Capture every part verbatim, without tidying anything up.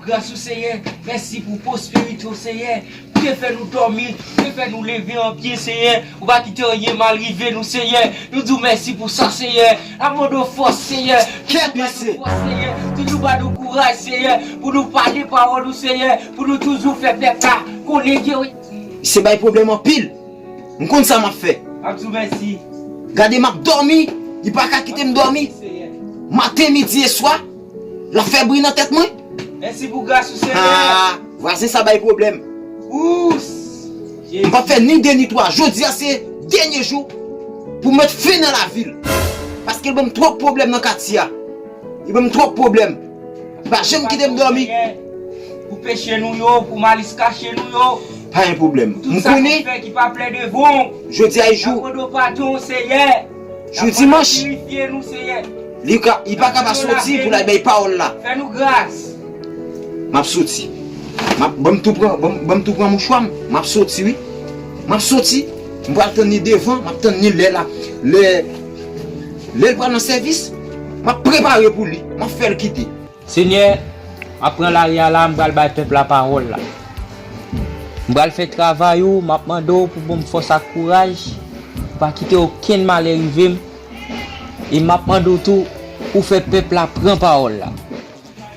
Gras ou, Senyè, mèsi pou pwosperite w, Senyè. Ou te fè nou dòmi, ou te fè nou leve an byen, Senyè. Ou pa kite anyen mal rive nou, Senyè. Nou di w mèsi pou sa, Senyè. N ap mande w fòs, Senyè. Toujou ba nou fòs, Senyè. Toujou ba nou kouraj, Senyè, pou nou pale pawòl ou, Senyè, pou nou toujou fè pèp la konnen gen Se bay pwoblèm anpil. M konn sa m ap fè. M ap di w mèsi. Gade, m ap dòmi, li pa ka kite m dòmi. Maten, midi e swa, l ap fè bri nan tèt mwen. Mèsi pou gras ou, Senyè. Ah, vwazen, sa bay pwoblèm. Ous! M p ap fè ni de ni twa. Jodi a se dènye jou pou m met fen nan lavi l. Paske l ban m twòp pwoblèm nan katye a. Li ban m twòp pwoblèm. Li pa janm kite m dòmi. Pou peche nou yo, pou malis kache nou yo. Pa gen pwoblèm. M konnen. Tout sa nou fè ki pa plè devan w. Jodi a e jou. N ap mande w padon, Senyè. Jou dimanch. Pirifye nou, Senyè. Li ka, li pa ka pa soti pou l al bay pawòl la. Fè nou gras. M ap soti. M ap, ban m tou pran, ban m, ban m tou pran mouchwa m. M ap soti, wi. M ap soti. M pral tann li devan, m ap tann li lè la. Lè, lè l pral nan sèvis, m ap prepare pou li. M ap fè l kite. Senyè, m ap pran lari a la, m pral bay pèp la pawòl la. M pral fè travay ou, m ap mande w pou ban m fòs ak kouraj, pou pa kite okenn malè rive m. E m ap mande w tou pou fè pèp la pran pawòl la.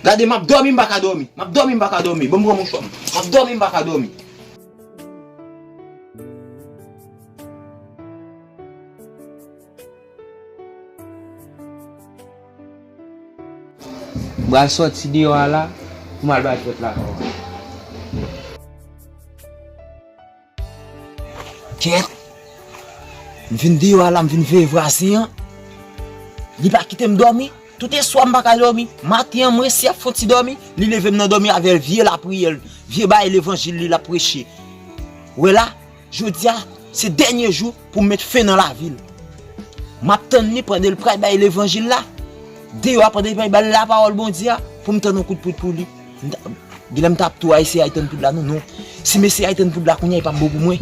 Gade, m ap dòmi, m pa ka dòmi. M ap dòmi, m pa ka dòmi. Ban m pran mouchwa m. M ap dòmi, m pa ka dòmi. M pral sòti deyò a la pou m al bay pèp la pawòl. Kèt! M vin deyò a la, m vin veye vwazen an. Li pa kite m dòmi. Tout eswa m pa ka dòmi. Maten an, m resi ap fè yon ti dòmi. Li leve m nan dòmi avè l vye lapriyè l, vye bagay levanjil li l ap preche. Ou wè la, jodi a, se dènye jou pou m met fen nan lavi l. M ap tann li pandan l pral bay levanjil la. Deyò a, pandan l pral bay lapawòl Bondye a, pou m tann yon kout poud pou li. M ta, genlè m t ap tou eseye al tann poud la, non, non. Si m eseye al tann poud la kounye a, li p ap bon pou mwen.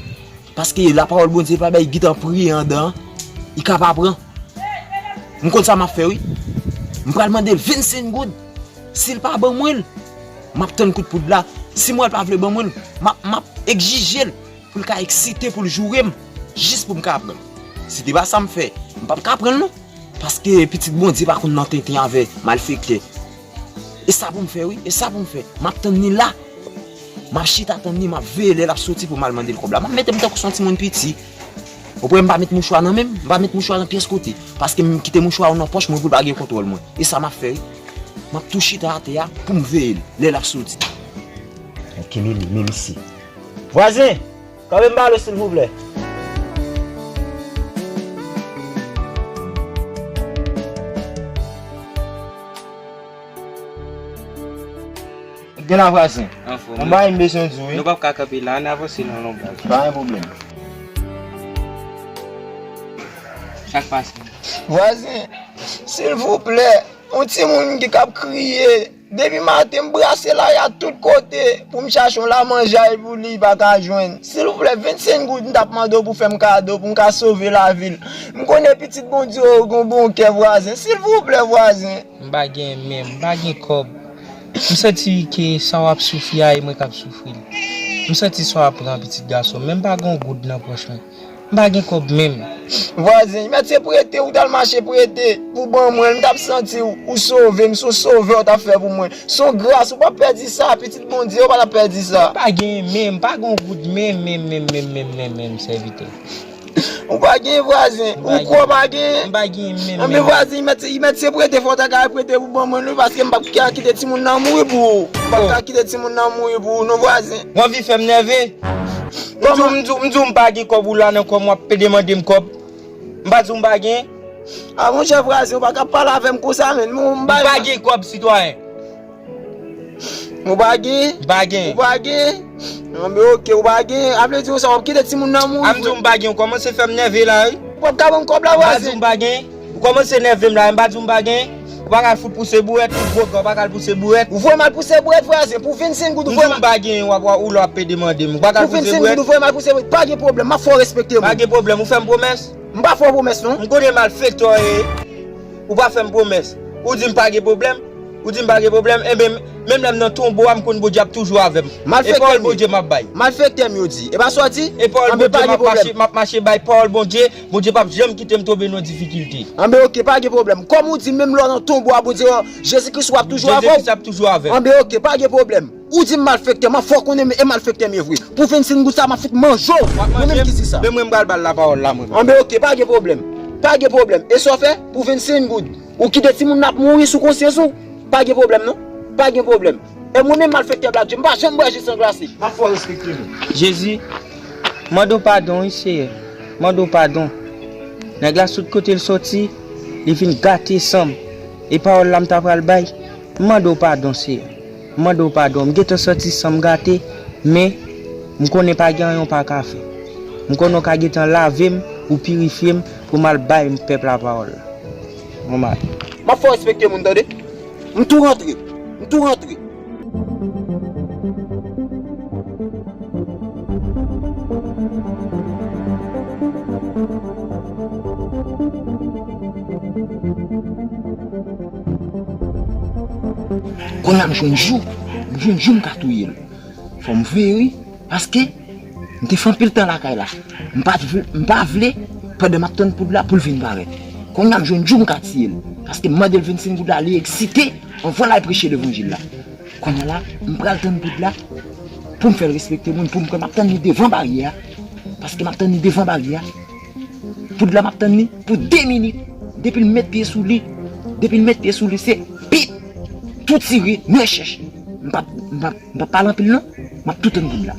Paske lapawòl Bondye pa bay, gentan priye andan an, li ka pa pran. M konn sa m ap fè, wi. M pral mande l vennsenk goud. Si l pa ban mwen l, m ap tann kout poud la. Si m wè l pa vle ban mwen l, m ap, m ap egzije l pou l ka eksite, pou l joure m, jis pou m ka pran l. Si te pa sa m fè, m p ap ka pran l, non. Paske pitit Bondye pa konn nan tenten avè malfektè. E sa pou m fè, wi. E sa pou m fè. M ap tann li la. M ap chita tann li, m ap veye lè l ap soti pou m al mande l kòb la. M ap mete m tankou se yon timoun piti. Ou kwè m pa met mouchwa nan men m? M pa met mouchwa nan pyès kote. Paske m kite mouchwa yo nan pòch mwen pou l pa gen kontwòl mwen. E sa m ap fè, wi. M ap tou chita atè a pou m veye l lè l ap soti. Ok, Mimi, Mimi si. Vwazen! Kanpe m pale w silvouplè. Gen la vwazen. Anfòm. Yon bagay m bezwen di w, wi. Nou p ap ka kanpe la, ann avanse nan lonbraz. Pa gen pwoblèm. Sa k pase? Vwazen, silvouplè, yon timoun ki k ap kriye. Depi maten, m brase lari a tout kote pou m chache yon lamanjay pou li, pa ka jwenn. Silvouplè, vennsenk goud m t ap mande w pou fè m kado, pou m ka sove lavi l. M konnen pitit Bondye w gen yon bon kè, vwazen. Silvouplè, vwazen. M pa gen menm, m pa gen kòb. M santi ke sa w ap soufri a, e mwen k ap soufri l. M santi sa w ap pran pitit gason m, men m pa gen yon goud nan pòch mwen. M pa gen kòb menm. Vwazen, mèt se prete, ou t al mache prete pou ban mwen, m t ap santi w, ou sove m, se yon sovè w t ap fè pou mwen. Se yon gras, ou p ap pèdi sa, pitit Bondye, ou pa t ap pèdi sa. M pa gen menm, m pa gen yon goud menm, menm, menm, sèvitè. Ou pa gen vwazen, ou kwè w pa gen? M pa gen menm, anben vwazen, mèt se, mèt se prete, fò w ta ka prete pou ban mwen, wi, paske m p ap ka kite timoun nan mouri pou ou. M p ap ka kite timoun nan mouri pou ou, non, vwazen. Ou anvi fè m nève? M di w, m di w, m di w m pa gen kòb, ou la nan kò m, w ap pe demande m kòb. M pa di w m pa gen? A monchè vwazen, ou pa ka pale avè m konsa, menm. M pa gen kòb, sitwayen. Ou pa gen? M pa gen. Ou pa gen? Anben, ok, ou pa gen. A vle di konsa, w ap kite timoun nan mouri vre? A m di w m pa gen, ou kòmanse fè m nève la, wi. W ap ka ban m kòb la, vwazen? M pa di w m pa gen. Ou kòmanse nève m la, m pa di w m pa gen. Ou pa ka al fout pouse bourèt, ou gwo gwa, ou pa ka al pouse bourèt. Ou voye m al pouse bourèt, vwazen, pou vennsenk goud, ou voye m al. M di w m pa gen, w ap, w ap, ou la ap pe demande m. Ou pa ka al pouse bourèt. Pou vennsenk goud, ou voye m al pouse bourèt. Pa gen pwoblèm, m ap fè w respekte mwen. Pa gen pwoblèm, ou fè m pwomès? M pa fè w pwomès, non. M konnen malfektè w ye. Ou pa fè m pwomès. Ou di m pa gen pwoblèm. Ou di m pa gen pwoblèm, enben, menm lè m nan tonbo a, m konn Bondye ap toujou avè m. E pawòl Bondye m ap bay. Malfektè m yo di. E pa sa w di? E pawòl Bondye m ap mache, m ap mache bay pawòl Bondye. Bondye p ap janm kite m tonbe nan difikilte. Anben, oke, pa gen pwoblèm. Kòm ou di, menm lè w nan tonbo a, Bondye, Jezi Kris w ap toujou avè w. Jezi Kris ap toujou avè m. Anben, oke, pa gen pwoblèm. Ou di m malfektè, m ap fè w konnen e malfektè m ye vre. Pou vennsenk goud sa, m ap fout manje w. Mwen menm ki di sa. Men mwen m pral ba l lapawòl la, mwen menm. Anben, oke, pa gen pwoblèm. Pa gen pwoblèm. E sa w fè? Pou vennsenk goud. Ou kite timoun nan ap mouri sou konsyans ou? Pa gen pwoblèm, non. Pa gen pwoblèm. E mwen menm malfektè Black Joe, m pa janm bwè ji san glase. M ap fè w respekte mwen. Jezi, mande w padon, wi, Seyè. Mande w padon. Nèg la sot kote l soti, li vin gate san m. E pawòl la m ta pral bay, m mande w padon, Seyè. M mande w padon. M gentan santi san m gate, men m konnen pa gen anyen w pa ka fè. M konnen w ka gentan lave m, ou pirifye m, pou m al bay pèp la pawòl la. Mwen mal. M ap fè w respekte moun, tande? M tou rantre. M tou rantre. Kounye a m jwenn jou, m jwenn jou m ka touye l. Fò m veye, wi, paske m te fè anpil tan lakay la. M pa t vle, m pa vle, pandan m ap tann poud la, pou l vin parèt. Kounye a m jwenn jou m ka tiye l. Paske m mande l vennsenk goud la, li eksite, anvan l al preche levanjil la. Kounye a la, m pral tann poud la, pou m fè l respekte moun, pou m kwè m ap tann li devan baryè a. Paske m ap tann li devan baryè a. Poud la m ap tann li pou de minit. Depi l met pye sou li, depi l met pye sou li, se pip! Tou tire, nou chèch. M p ap, m p ap, m p ap pale anpil non. M ap tou tann poud la.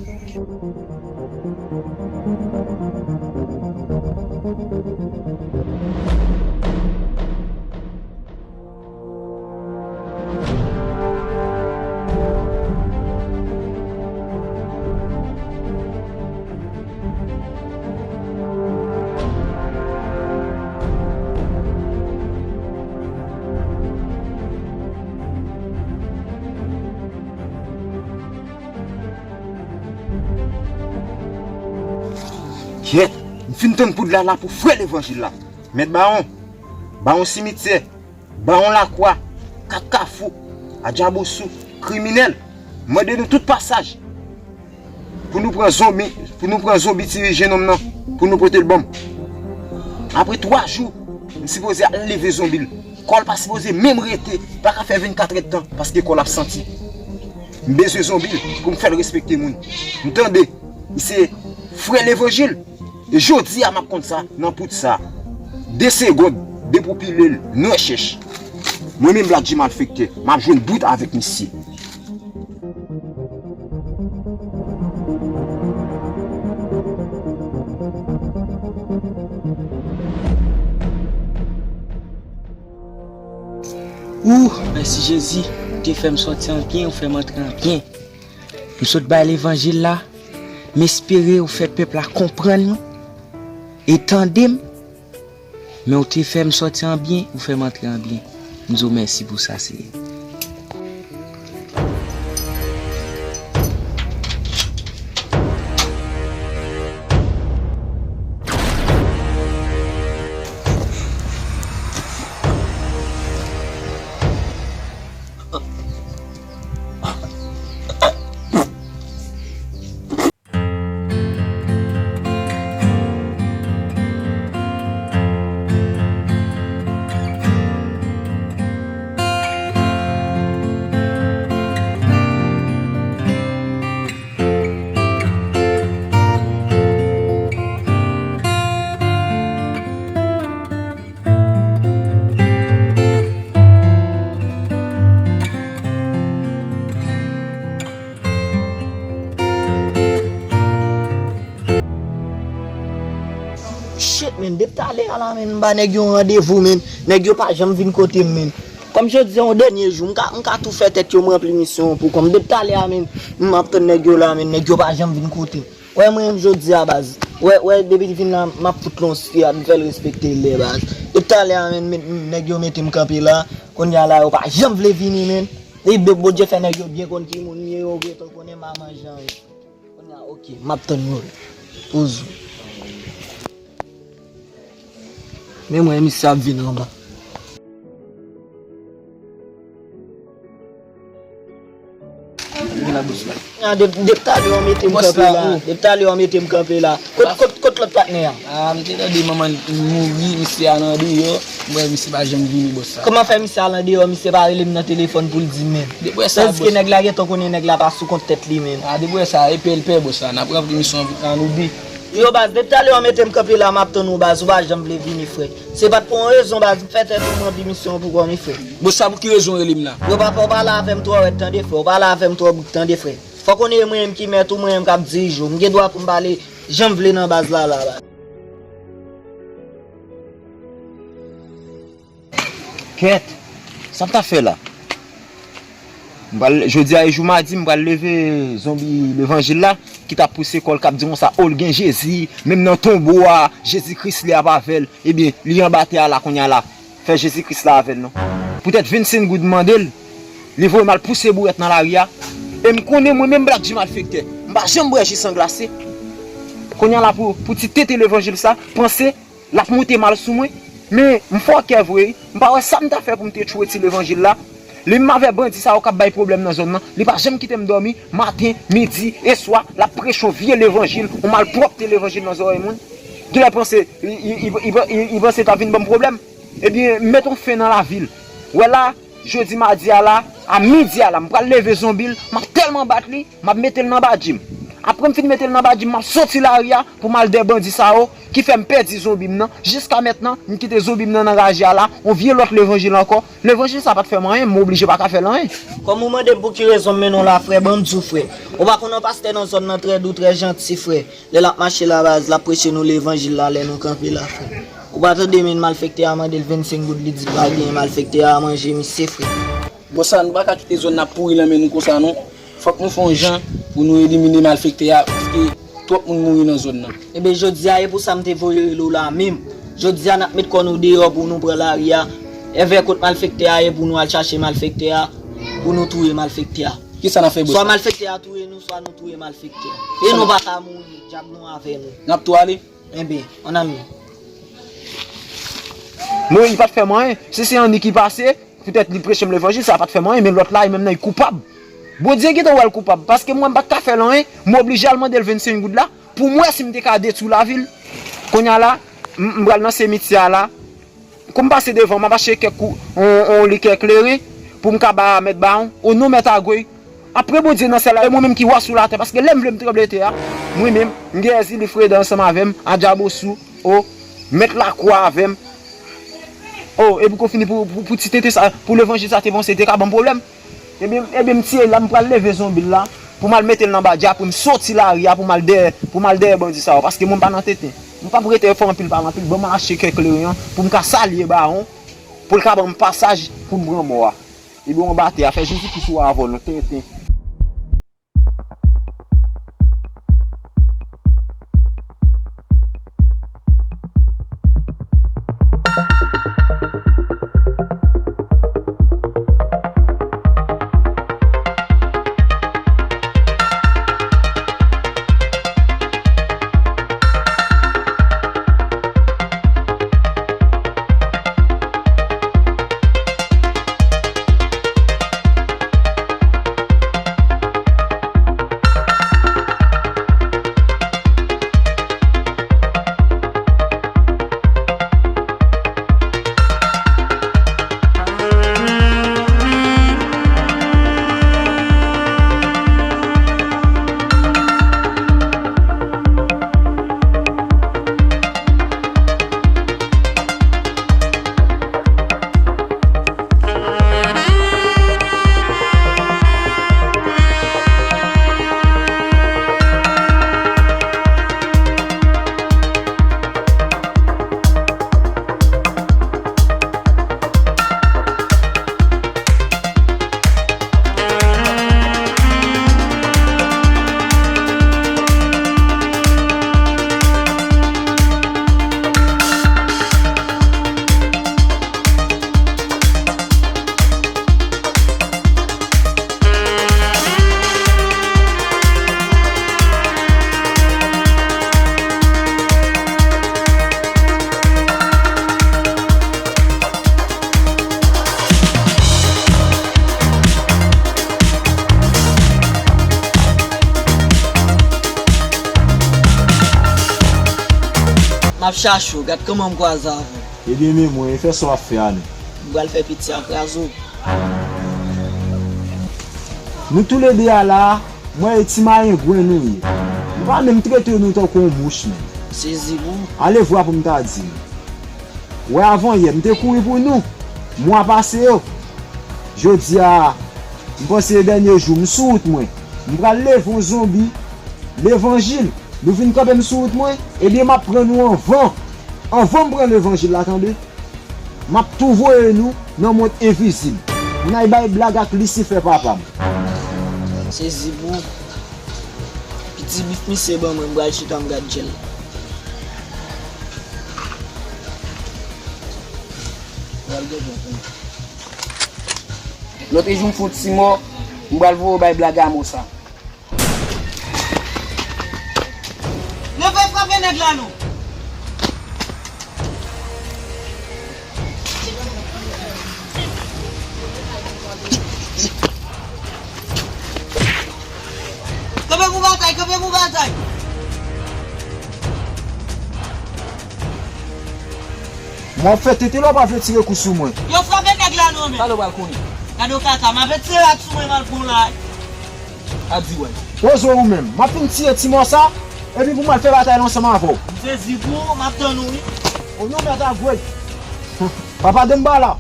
Kyèt, m fin tann poud la la pou frè levanjil la. Mèt bawon, bawon simityè, bawon lakwa, kat kafou, adjabosou, kriminèl, mande nou tout pasaj pou nou pran zonbi, pou nou pran zonbi ti jenòm nan, pou nou pote l ban m. Apre twa jou, m sipoze al leve zonbi l. Kò l pa sipoze menm rete, pa ka fè vennkatrè tan, paske kò l ap santi. M bezwen zonbi l pou m fè l respekte moun. M tande, li se frè levanjil. E jodi a m ap konn sa nan poud sa. De segonn, depi w pile l, nwè chèch. Mwen menm Black G malfektè, m ap jwenn bout avèk misye. Ou, mèsi Jezi, ou te fè m sòti an byen, ou fè m antre an byen. M sot bay levanjil la, m espere ou fè pèp la konprann mwen e tande m, men ou te fè m sòti an byen, ou fè m antre an byen. M di w mèsi pou sa, Seyè. Shit, men, depi talè a la, men, m ba nèg yo randevou, men, nèg yo pa janm vin kote m, men. Kòm jodi a yon dènye jou, m ka, m ka tou fè tèt yo m ranpli misyon an pou kòm. Depi talè a, men, m ap tann nèg yo la, men, nèg yo pa janm vin kote m. Wè mwen menm jodi a baz. Wè, wè, depi l vin la, m ap fout l yon siyat, m fè l respekte lè baz. Depi talè a, men, men, nèg yo mete m kanpe la. Kounye a la, yo pa janm vle vini, men. E Bondye fè nèg yo byen konn ki moun m ye, yo gentan konnen m pa manje anyen. Kounye a, oke, m ap tann yo. Poz. Men mwen, misye ap vin anba. Ah, de- depi talè w mete m kanpe la. Depi talè w mete m kanpe la. Kot, kot, kot lòt patnè a? Ah, m te tande manman l mouri, misye al andeyò. M wè misye pa janm vini, bòs la. Kòman fè misye al andeyò, misye pa rele m nan telefòn pou l di m menm? Depi wè sa, bòs. Tandis ke nèg la gentan konnen nèg la pa sou kont tèt li menm. Ah, depi wè sa, e pè l pè, bòs la. N ap ranpli misyon an pou Kanoubi. Yo, baz, depi talè w mete m kanpe la, m ap tann ou, baz, ou pa janm vle vini, frè. Se pa t pou yon rezon, baz, m fè tèt ou m ranpli misyon an pou kò m, frè. Bòs sa, pou ki rezon w rele m la? Yo, papa, w pale avè m twò rèd, tande, frè. W pale avè m twò bout, tande, frè. Fò w konnen e mwen menm ki mèt ou, mwen menm k ap dirije w. M gen dwa pou m pale jan m vle nan baz la, la, baz. Kèt, sa m ta fè la? M pral, jodi a e jou madi, m pral leve zonbi levanjil la, ki t ap pouse kò l, k ap di konsa, o, l gen Jezi, menm nan tonbo a, Jezi Kris li ap avè l. Ebyen, li anba tè a la kounye a la. Fè Jezi Kris la avè l non. Poutèt vennsenk goud m mande l, li voye m al pouse bourèt nan lari a. E m konnen mwen menm Black G malfektè, m pa janm bwè ji san glase. Kounye a la pou, pou ti tete levanjil sa, panse l ap monte mal sou mwen. Men m fò kè vre wi. M pa wè sa m ta fè pou m te tchwe ti levanjil la. Li menm avè bandi sa yo k ap bay pwoblèm nan zòn nan. Li pa janm kite m dòmi. Maten, midi e swa, l ap preche yon vye levanjil, yon malpwòpte levanjil nan zòrèy moun. Genlè panse, li, li, li, li, li, li panse l t ap vin ban m pwoblèm. Ebyen, m met yon fen nan lavi l. Wè la, jodi madi a la, a midi a la, m pral leve zonbi l, m ap tèlman bat li, m ap mete l nan badji m. Apre m fin mete l nan badji m, m ap soti lari a pou m al dèyè bandi sa yo ki fè m pèdi zonbi m nan. Jiska mentnan, m kite zonbi m nan nan raje a la, yon vye lòt levanjil ankò. Levanjil sa pa t fè m anyen, m oblije pa ka fè l anyen. Kòm ou mande m pou ki rezon m mennen w la, frè, ban m di w, frè. Ou pa konn yon pastè nan zòn nan trè dou, trè janti, frè. Lè l ap mache la, baz, l ap preche nou levanjil la, lè nou kanpe la, frè. Ou pa tande menm malfektè a mande l vennsenk goud, li di l pa genyen, malfektè a manje misye, frè. Bòs sa, nou pa ka kite zòn nan ap pouri nan men nou konsa non. Fòk nou fè yon jan pou nou elimine malfektè a, paske twòp moun mouri nan zòn nan. Ebyen, jodi a, e pou sa m te voye rele w la menm. Jodi a, n ap met kò nou deyò pou nou pran lari a. Èvè kot malfektè a ye pou nou al chache malfektè a, pou nou touye malfektè a. Kisa n ap fè, bòs? Swa malfektè a touye nou, swa nou touye malfektè a. E nou pa ka mouri, dyab nou avè nou. N ap tou ale? Enben, ann ale. Non, li pa t fè m anyen. Si se Anni ki pase, poutèt li preche m levanjil, sa pa t fè m anyen, men lòt la, li menm nan, li koupab. Bondye gentan wè l koupab, paske mwen, m pa t ka fè l anyen, m oblije al mande l vennsenk goud la, pou m wè si m te ka detwi lavi l. Kounye a la, m, m pral nan simityè a la, kou m pase devan, m ap achte kèk kou, on, on likè kleren, pou m ka ba Mèt Bawon, o non Mèt Agwey. Apre Bondye nan syèl la, e mwen menm ki wa sou latè, paske lè m vle m tranble tè a, mwen menm, m gen Èzili Freda ansanm avè m, Adjabosou, o, Mèt Lakwa avè m. O, epi kou fini pou, pou, pou ti tete sa, pou levanjil sa te panse te ka ban m pwoblèm. Ebyen, ebyen, m tiye l la, m pral leve zonbi l la, pou m al mete l nan badji a, pou m soti lari a, pou m al dèyè, pou m al dèyè bandi sa yo, paske mwen m pa nan tenten. M p ap rete fè anpil pale anpil, ban m al achte kèk kleren an, pou m ka salye Bawon, pou l ka ban m pasaj, pou m pran mò a. Ebyen, on batè a, fè Jezi Kris ou avè w non, tenten. M ap chache w, gad kòman m kwaze avè w. Ebyen, men mwen, e fè sa w ap fè a non. M pral fè piti a kraze w. Nou toulede a la, mwen e ti mayengwen nou ye. Nou pa menm trete nou tankou yon mouch menm. Sezi pou. Ale vwa pou m ta di nou. Wè, avan yè, m te kouri pou nou. Mwa pase yo. Jodi a, m panse e dènye jou, m sou wout mwen. M pral leve yon zonbi levanjil. Nou vin kanpe m sou wout mwen. Ebyen, m ap pran nou anvan. Anvan m pran levanjil la, tande. M ap tou voye nou nan mond envizib. N ay bay blag ak Lisifè papa m. Sezi pou. Piti bif misye ban mwen, m pral chita m gad djèl. Lòt jou m fè yon ti mò, m pral voye w bay blag a mò sa. Leve frape nèg la non. Kanpe pou batay, kanpe pou batay. Mwen ap fè tete la, w pa vle tire kou sou mwen. Yo frape nèg la non men. Talè w pral konnen. Gade w kaka, m ap tire ak sou mwen mal pou la. A di wè. Poze w ou menm. M ap fin tiye ti mò sa, epi pou m al fè batay la ansanm avè w. M sezi pou ou, m ap tann ou wi. O non mèt a gwèy. Papa Denbala.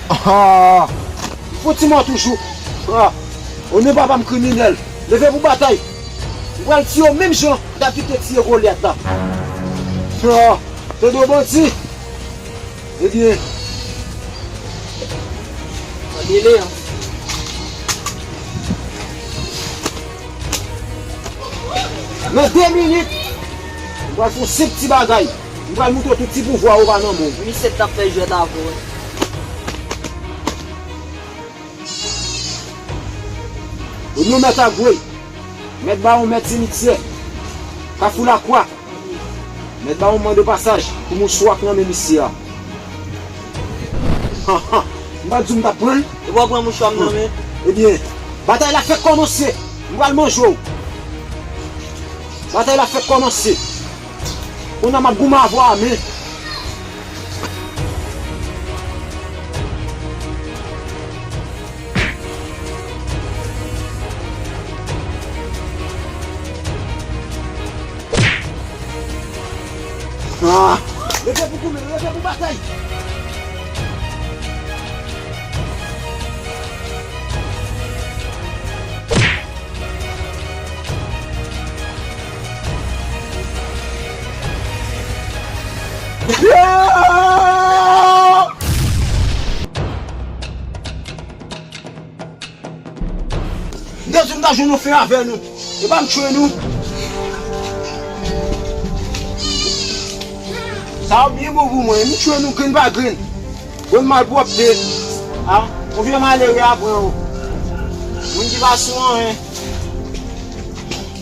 Ah, fouti mò toujou. Ah, o non papa m kriminèl. Leve pou batay. M pral tiye w menm jan m ta kite tiye Golyat la. Ah, tande w bandi. Ebyen. Tande Leon. Nan de minit, m pral fè yon senp ti bagay. M pral moutre w tout ti pouvwa ou pa nan men w. Misye t ap fè jwèt avè w. Ou nou mèt Agwe, mèt bawon, mèt simityè, Kafou Lakwa. Mèt bawon mande pasaj pou mouchwa k nan men misye a. Ha, ha. M pa t di w m t ap pran l? E w ap pran mouchwa m nan men? Ebyen, batay la fèk kòmanse. M pral manje w. Batay la fèk kòmanse. Kounye a m ap goumen avè w a men. Ah! Leve pou goumen, leve pou batay! M te di w m ta jwenn yon fen avè nou. E pa m tchwe nou. Sa ap byen bon pou mwen. M tchwe nou grenn pa grenn. Grenn malpwòpte. A, yon vye malere a pran w. Moun ki pa sou anyen.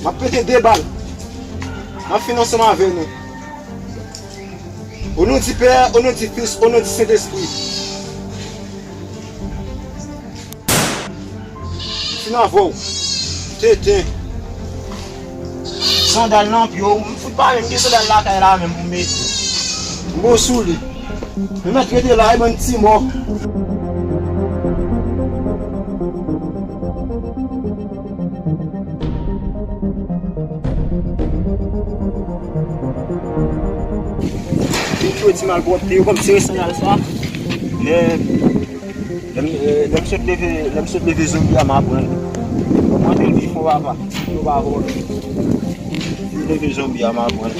M ap pete de bal. M ap fin ansanm avè nou. O non di Pè, o non di Fis, o non di Sentespri. Fin avè w. Tenten. Sandal nan pye w. M fout pa menm gen sandal lakay la menm pou m mete. M bon sou li. M mèt rete la, e bann ti mò. Li tchwe ti malpwòpte yo kòmsi se sandal sa. Lè, lè m, eh, lè m sot leve, lè m sot leve zonbi a, m aprann. Mwen te di fò papa, yo pa vòlè. M leve zonbi a, m aprann.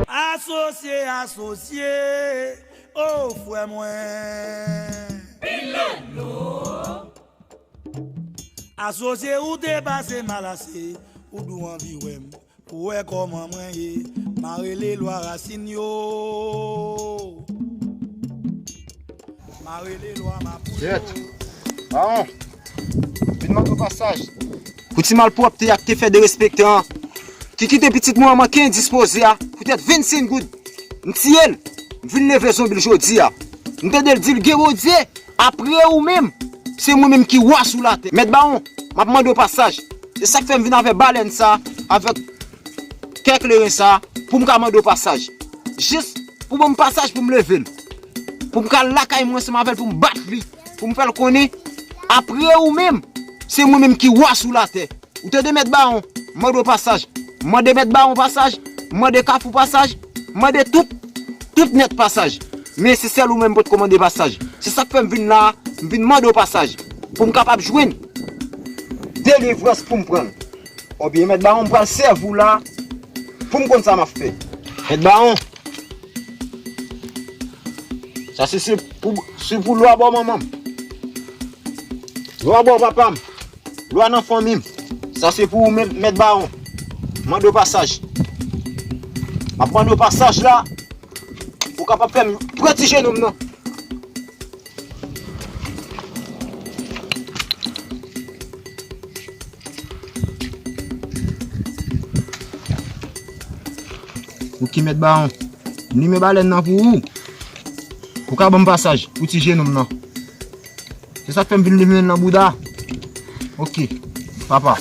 Asosye, asosye, o frè mwen. Asosye, ou te pase mal ase, ou dwe anvi wè m. Ou wè kòman mwen ye, m a rele lwa rasin yo. M a rele lwa mapou yo. Jèt. Bawon, vin mande w pasaj. Pou ti malpwòpte a k te fè derespektan an. ki kite pitit mwen an manke endispoze a, poutèt vennsenk goud. M tiye l, m vin leve zonbi l jodi a. M tande l di l gen Bondye, apre ou menm, se mwen menm ki wa sou latè. Mèt Bawon, m ap mande w pasaj. Se sa k fè m vin avè balèn sa, avèk kè kleren sa, pou m ka mande w pasaj. Jis pou ban m pasaj pou m leve l. Pou m ka al lakay mwen ansanm avè l, pou m bat li, pou m fè l konnen, apre ou menm, se mwen menm ki wa sou latè. Ou tande, Mèt Bawon? M mande w pasaj. M mande Mèt Bawon pasaj. M mande Kafou pasaj. M mande tout, tout nèt pasaj. Men se sèl ou menm potko mande pasaj. Se sa k fè m vin la a, m vin mande w pasaj. Pou m kapab jwenn delivrans pou m pran. Oubyen Mèt Bawon, m pral sèvi w la pou m konn sa m ap fè. Mèt Bawon, sa se, se pou, se pou lwa bò manman m. Lwa bò papa m. Lwa nan fanmi m. Sa se pou ou menm, Mèt Bawon. Mande w pasaj. M ap mande w pasaj la. Ou kapab fè m pran ti jenou m nan. Ok, Mèt Bawon. M limen balèn nan pou ou. Ou ka ban m pasaj pou ti jenou m nan. Se sa k fè m vin limen l nan bouda. Ok, papa.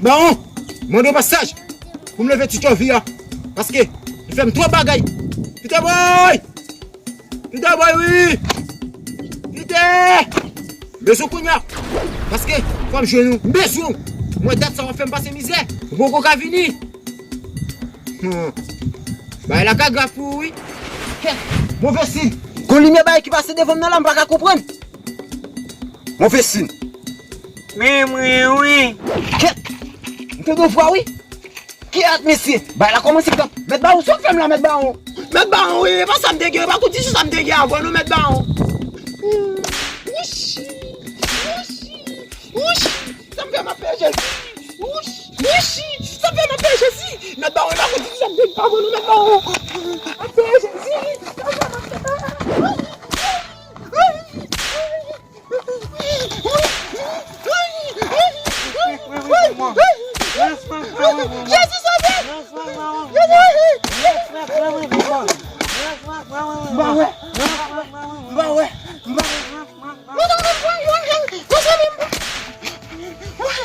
Bawon, mande w pasaj pou m leve ti tchòvi a. Paske li fè m twòp bagay. Peter Boy! Peter Boy, wi! Peter! M bezwen w kounye a. Paske fò m jwenn ou. M bezwen w. M wè dat sa w ap fè m pase mizè. Ou poko ka vini. Hmm. Bagay la ka grav pou ou, wi. Kèt! Move siy! Gon limyè bagay ki pase devan m nan la, m pa ka konprann. Move siy! Wi, wi, wi. Kèt! M tande yon vwa, wi. Kiyès, mesye? Bagay la kòmanse grav. Mèt Bawon, sa w fè m la, Mèt Bawon? Mèt Bawon, wi, e pa sa m te gen, e pa kout ti sa m te gen avan, non, Mèt Bawon. Wouch! Wouch! Wouch! Sa m fè m ap peye Jezi? Wouch! Wouch! Sa m fè m ap peye Jezi? Mèt Bawon, e pa kout ti sa m te gen avan, non, Mèt Bawon. Ap peye Jezi! Sa m fè m ap peye? Jezi sove! Jezi! M pa wè! M pa wè! M pa wè! M pa wè! Mezanmi,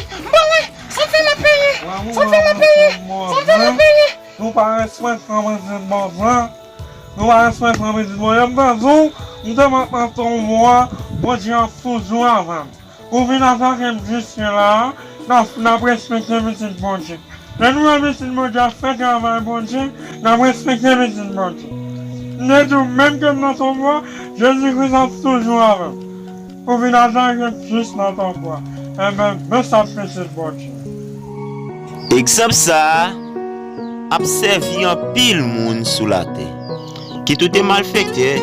m pa wè! Sa fè m ap peye! Sa fè m ap peye! Sa fè m ap peye! Nou pa respèk pran pitit Bondye. Nou pa respèk pran pitit Bondye. M ta di w, m te mèt nan tonbo a, Bondye ap toujou avè m. Ou vin atake m jiske la a, n ap, n ap respekte pitit Bondye. Lè nou wè pitit Bondye ap fè travay Bondye, n ap respekte pitit Bondye. M te di w, menm ke m nan tonbo a, Jezi Kris ap toujou avè m. Ou vin atake m jis nan tonbo a. Enben, men sa pitit Bondye. Egzanp sa a ap sèvi anpil moun sou latè. Kit ou te malfektè,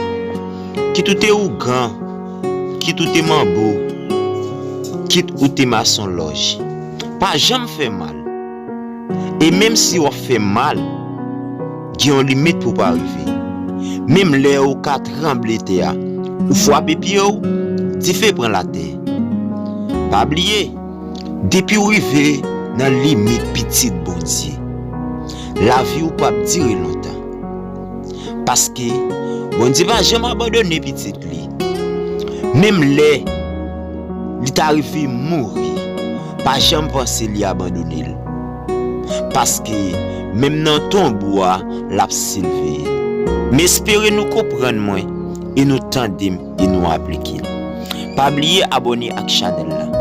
kit ou te ougan, kit ou te manbo, kit ou te masonlòj. Pa janm fè mal. E menm si w ap fè mal, gen yon limit pou w pa rive. Menm lè ou ka tranble tè a, ou frape pye w, dife pran latè. Pa bliye, depi w rive nan limit pitit Bondye, lavi w p ap dire lontan. Paske Bondye pa janm abandone pitit li. Menm lè li ta rive mouri, pa janm panse li abandone l. Paske menm nan tonbo a, l ap silveye. M espere nou konprann mwen e nou tande m e nou aplike l. Pa bliye abòne ak chanèl la.